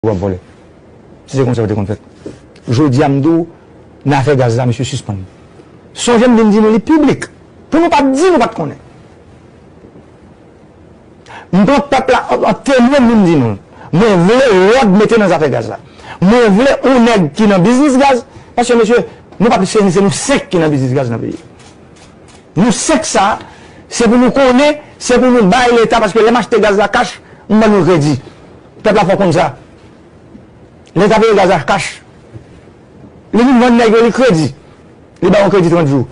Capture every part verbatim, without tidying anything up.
w ap vòlè. Si se konsa yo te konn fèt. Jodi a, m di w, nan afè gaz la, mesye, sispann. Sonje m vin di nou li piblik. Pou nou pa t di nou pa t konnen. M pran pèp la an, an temwen, m vin di nou. Mwen vle lòd mete nan zafè gaz la. Mwen vle yon nèg ki nan biznis gaz. Paske, mesye, nou pa plis se nou senk ki nan biznis gaz nan peyi a. Nou senk sa, se pou nou konnen, se pou nou bay Leta, paske lè m achte gaz la kach, m ban nou kredi. Pèp la fò konn sa. Leta peye gaz la kach. Li vin vann nèg yo li kredi. Li ba yon kredi trant jou.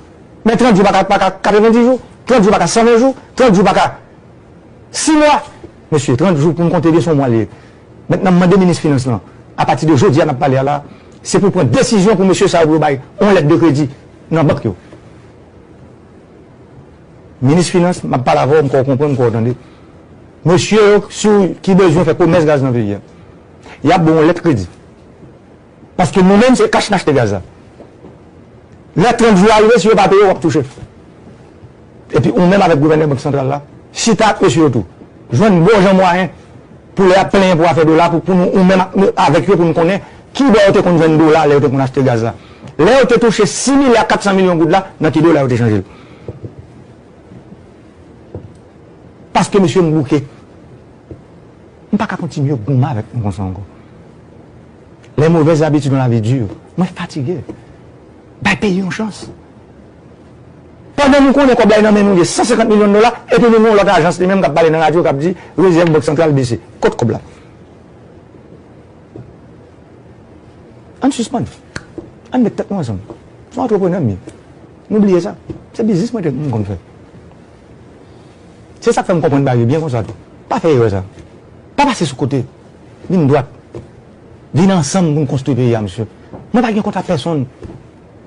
Men trant jou pa ka, pa ka katrevenndis jou, trant jou pa ka san ven jou, trant jou pa ka sis mwa. Mesye, trant jou pou n konte byen se yon mwa li ye. Mentnan, m mande minis finans lan, apati de jodi a n ap pale a la, se pou pran desizyon pou mesye sa yo pou yo bay yon lèt de kredi nan bank yo. Minis finans, m ap pale avè w, m kwè w konprann, m kwè w tande. Mesye yo, si w, ki bezwen fè komès gaz nan peyi a, y ap ba w yon lèt kredi. Paske nou menm, se kach n achte gaz la. Lè trant jou a rive, si yo pa peye, w ap touche. Epi ou menm avèk gouvènè Bank Santral la, chita ak mesye yo tou. Jwenn bon jan mwayen pou lè y ap plenyen pou afè dola, pou, pou nou, ou menm ak, nou, avèk yo, pou nou konnen ki bò yo te konn jwenn dola lè yo te konn achte gaz la. Lè yo te touche sis milya kat san milyon goud la, nan ki dola yo te chanje l. Paske mesye m bouke. M pa ka kontinye goumen avèk nou konsa ankò. Les mauvaises habitudes dans la vie durent. Mwen fatige. Bay peyi yon chans. Pandan nou konnen kòb la nan men nou, gen san senkant milyon dola, epi nou gen yon lòt ajans li menm k ap pale nan radyo k ap di rezèv Bank Santral bese. Kot kòb la? Ann sispann. Ann met tèt nou ansanm. Se yon antreprenè m ye. Nou bliye sa. Se biznis mwen te, m konn fè. Se sa k fè m konprann bagay yo byen konsa tou. Pa fè erè sa. Pa pase sou kote. Vin dwat. Vin ansanm pou n konstwi peyi a, mesye. Mwen pa gen kont ak pèsonn.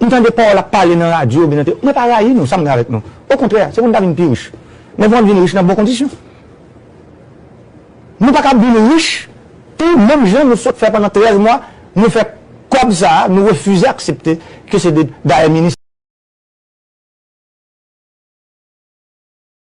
M tande pawòl ap pale nan radyo, oubyen nan te-, mwen pa rayi nou, sa m gen avèk nou. Okontrè, se pou n ta vin pi rich. Men pou n vin rich nan bon kondisyon. Nou pa ka vin rich tou menm jan nou sot fè pandan trèz mwa, nou fè kòb sa a, nou refize aksepte ke se de, dayè minis